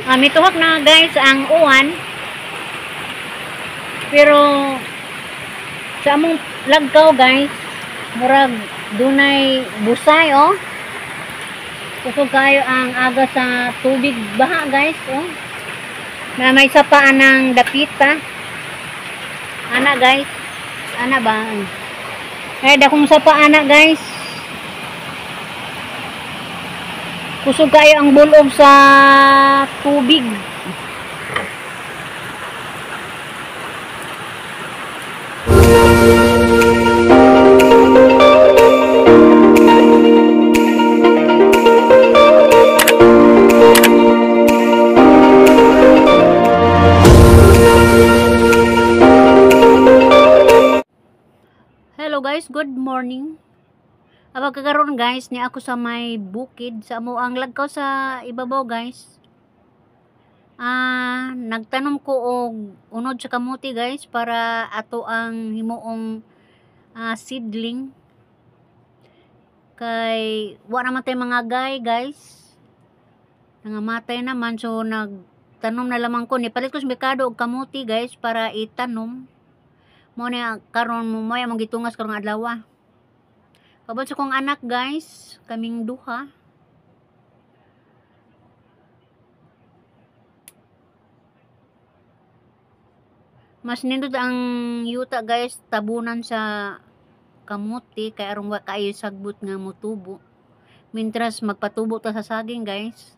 Mituhak na, guys, ang uwan. Pero sa among lagkaw, guys, murag dunay busay, oh. Kusog kayo ang aga sa tubig baha, guys, oh. Na may sapaan ng dapita. Ana, guys. Ana ba? Ay, dakong sapa ana, guys. Kusog kayo ang bulog sa tubig. Hello guys, good morning. Aba kagaron, guys, ni ako sa may bukid sa amo ang lagkaw sa ibabaw, guys. Nagtanom ko og unod sa kamuti, guys, para ato ang himuong seedling. Kay wa naman tay mga gay, guys. Nangamatay naman, so nagtanom na lamang ko. Nipalit ko sa merkado og kamuti, guys, para itanom. Mo ni karon mo may among gitungas karong adlaw. Kabot sa kong anak, guys, kaming duha. Mas nindot ang yuta, guys, tabunan sa kamuti kay aron wa kaayo sagbot nga motubo. Mintras magpatubo ta sa saging, guys.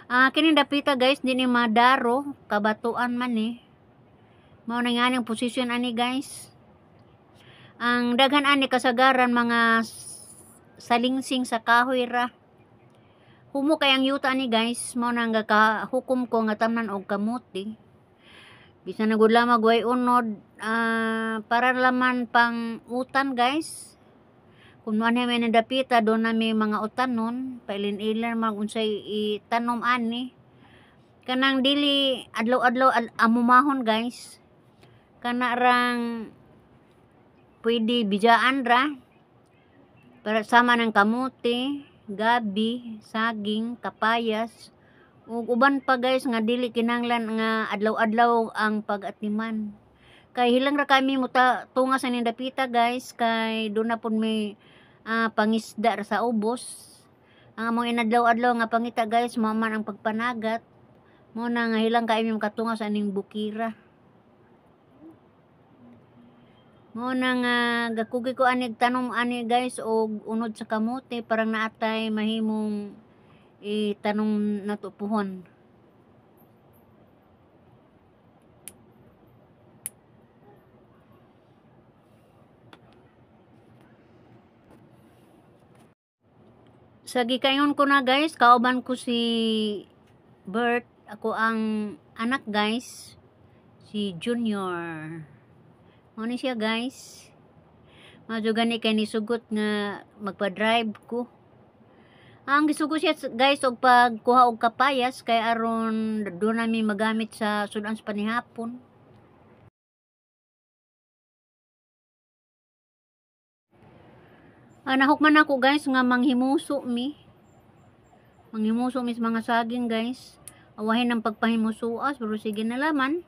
Kining dapita, guys, di ni madaro, kabatuan man ni. Mao na nga ang posisyon ani, guys. Ang daghan ani kasagaran mga salingsing sa kahoy ra. Humo kay ang yuta ani, guys, mao na nga kahukom ko nga tamnan og kamuti. Bisan na gud lamang way unod, para laman pang utan, guys. Kung ano may nadapita, doon na may mga utanon, pailin-ilan mag unsay itanom ani. Kanang dili adlaw-adlaw amumahon, guys. Kana rang pwede bijaan ra. Para sama ng kamuti, gabi, saging, kapayas, ug uban pa, guys, nga dili kinahanglan nga adlaw-adlaw ang pag-atiman. Kay hilang ra kami muta tunga sa nindapita, guys, kay doon na pud may pangisda ra sa ubos. Ang among inadlaw-adlaw nga pangita, guys, mao man ang pagpanagat. Mao na nga hilang kami makatunga sa aning bukira. Mao na nga gakugi ko anig tanom ani, guys, og unod sa kamote parang naatay mahimong itanom nato puhon. Sa gikayon ko na, guys, kauban ko si Bert, ako ang anak, guys, si Junior. Mao ni siya, guys. Madyo gani kay nisugot nga magpa-drive ko. Ang gisugot siya, guys, og pagkuha og kapayas kay aron doon nami magamit sa sudan sa panihapon. Nahukman ako, guys, nga manghimuso mi. Manghimuso mi sa mga saging, guys. Awahin ang pagpahimusuas pero sige na laman.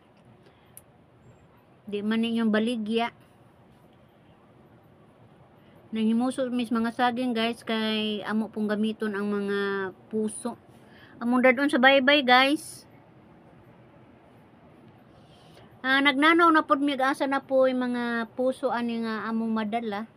Di man ninyong baligya. Nanghimuso mi sa mga saging, guys, kay amo pong gamiton ang mga puso. Among dadon sa baybay, guys. Nagnanaw na pod mi asa na po yung mga puso ani nga among madala.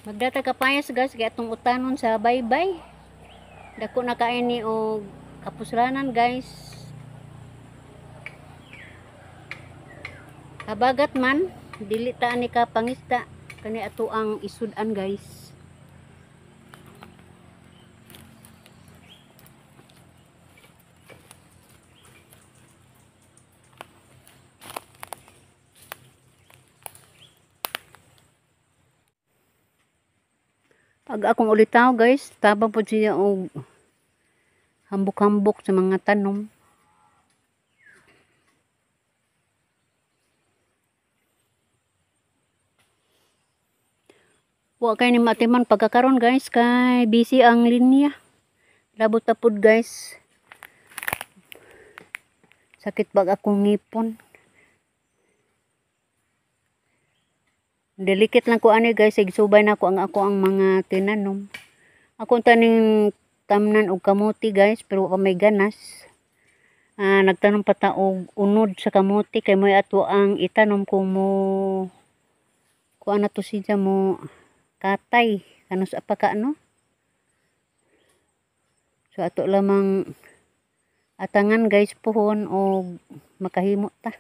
Magdata kapayas guys, kaya itong utanon sa baybay. Dako na kain ni og kapuslanan guys. Habagat man, dili ta ani ka pangista kani ato ang isud-an guys. Pag akong ulitaw guys, tabang po siya og hambok-hambok sa mga tanom. Wa kay ni matiman pagkakaron guys kay busy ang linya. Labot ta pud guys. Sakit bag akong ngipon. Delikit lang ko ani guys, igsubay na ko ang ako ang mga tinanom. Ako taning tamnan og kamote guys, pero wa pa may ganas. Nagtanom pa ta og unod sa kamote kay moy ato ang itanom kung mo kuan na to siya mo katay kanus pa ka no. So ato lamang atangan guys puhon og makahimo ta.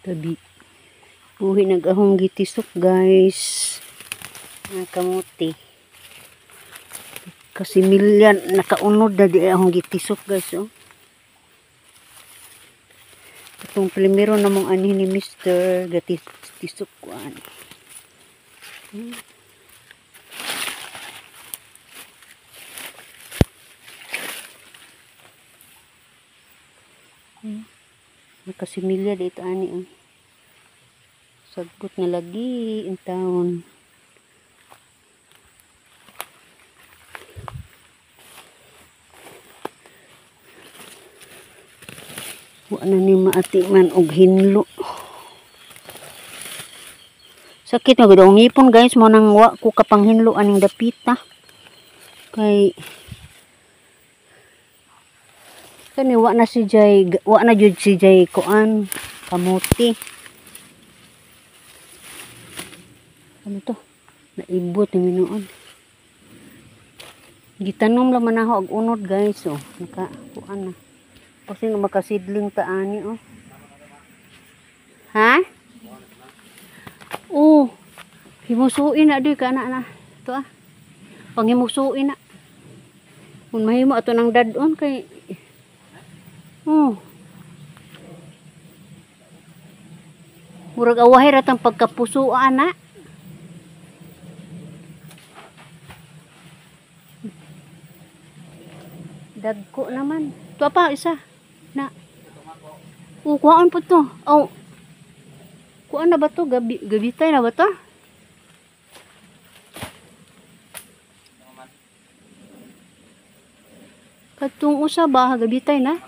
Tabi buhi nag-ahong gitisok guys ang kamote. Kasi milyan nakaunod na di ahong gitisok guys oh. Itong primero namong anhin ni Mr. gatisok kuan. Nakasimilya dito ani oh. Sagot na lagi in town. Wa na ni maatiman og hinlo. Sakit na gud ang ngipon guys, mo nang wa ko kapanghinlo aning dapita. Kay kani wa na si Jay, wa na jud si Jay kuan kamuti. Ano to? Naibot ni minuon. Gitanom lang man ako og unod guys oh. Naka kuan na. Kasi nga makasidling ta ani oh. Ha? Oh. Himusuin na di ka na na. Ito ah. Panghimusuin na. Kung mahimo ato nang dadon kay oh. Murag awahi ra tang pagkapuso ana. Dagko naman. Ito pa isa. Na. Oh, kuhaan po to. Oh. Kuhaan na ba to? Gabi, gabitay na ba to? Katong usa ba gabitay na?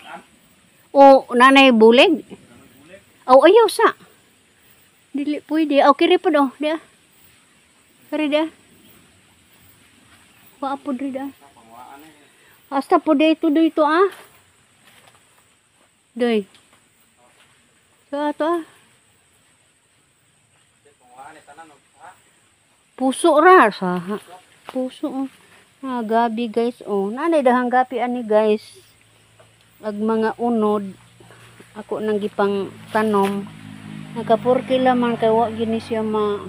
O nanay bulig? Oh, ayaw sa. Dili pwede. Oh, kiri po do. Di ah. Kiri di ah. Wa po diri ah. Hasta po dito dito ah. Doy. So ato ah. Puso ra sa. Puso oh. Ah, gabi guys oh. Nanay dahang gabi ani guys. Ag mga unod ako nang gipang tanom. Nakapurki laman kay wa gini siya ma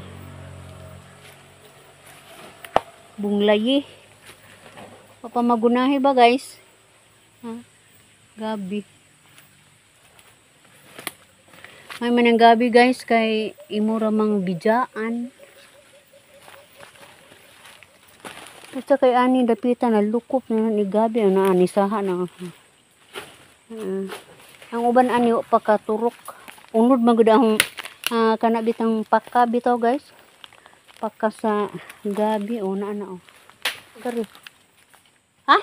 bunglayi. Papamagunahi ba guys? Ha? Gabi. Ay man ang gabi guys kay imo ra mang bidjaan. Basta kay ani dapitan na lukop na ni gabi ana ani saha na. Ang uban ani wa pa katurok. Unod man gud ang kana bitang paka bitaw guys. Paka sa gabi o na ana o. Kari. Ha?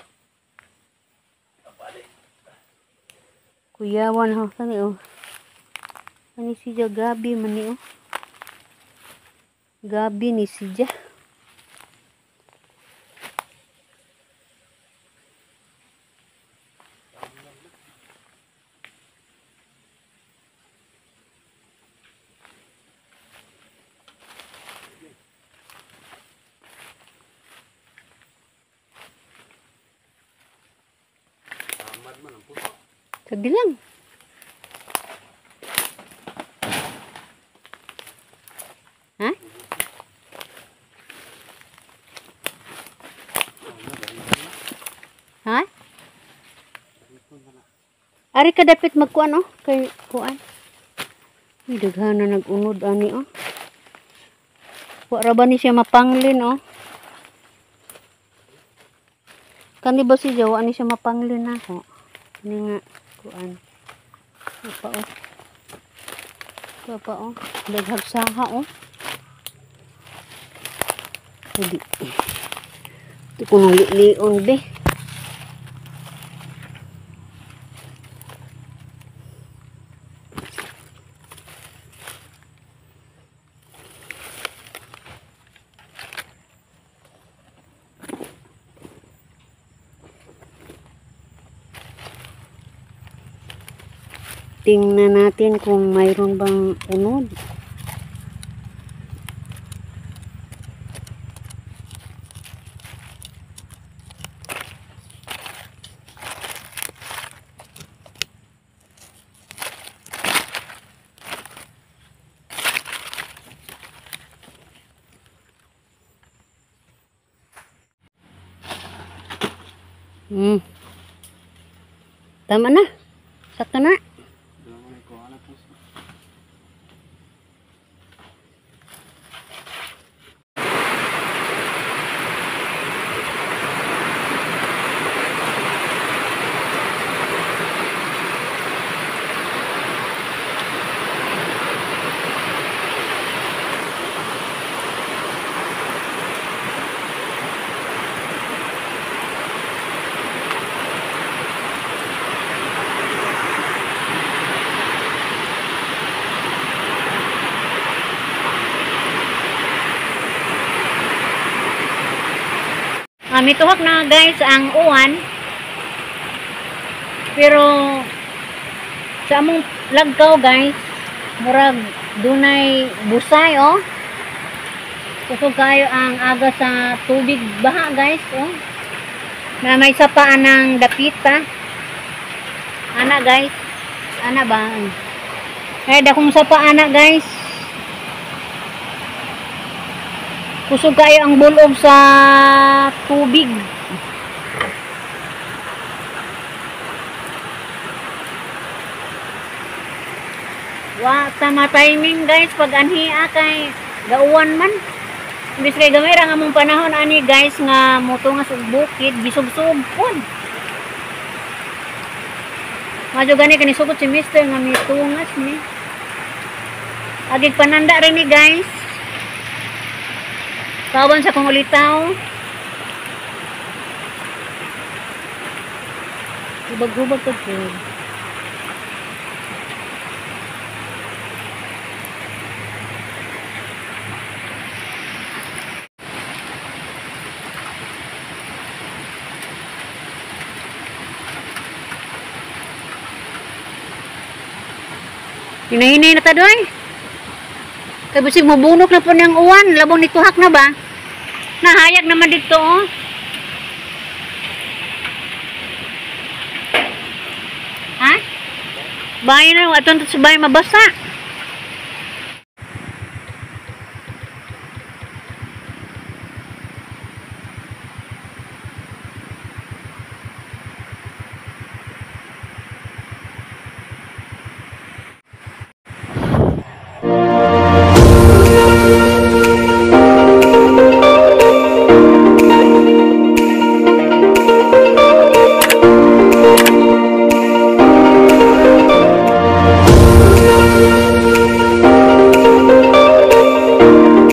Kuyawan ho kani o. Ani siya gabi man ni o. Gabi ni siya. Sabi lang. Ha? Ha? Ari ka dapit magkuan oh, kay kuan. Uy, daghan na nag-unod ani oh. Wa ra ba ni siya mapanglin oh. Kani ba si Jawa ni siya mapanglin nako. Kani nga kuan. Pa oh. Pa oh. Daghag saha oh. Hindi. Ito ko nang lion be. Tingnan natin kung mayroon bang unod. Tama na. Sakto na. Mituhak na guys ang uwan, pero sa among lagkaw guys murag dunay busay oh. Kusog kayo ang aga sa tubig baha guys oh. Na may sapaan ng dapita ana guys, ana ba ay dakong sapa ana guys. Kusog kayo ang bulog sa tubig. Wa tama timing guys pag anhia kay gauwan man. Imbis kay gamay ra nga among panahon ani guys nga motungas og bukid gisubsob pud. Madyo gani kani sugot si mister nga mitungas ni. Agig pananda rin ni guys. Kawan sa kong ulitaw. Hubag-hubag ka po. Hinahinay na ta doy. Kay bisig mabunok na po niyang uwan. Labong nituhak na ba? Nahayag naman dito oh. Ha? Bahay na, aton sa bahay mabasa.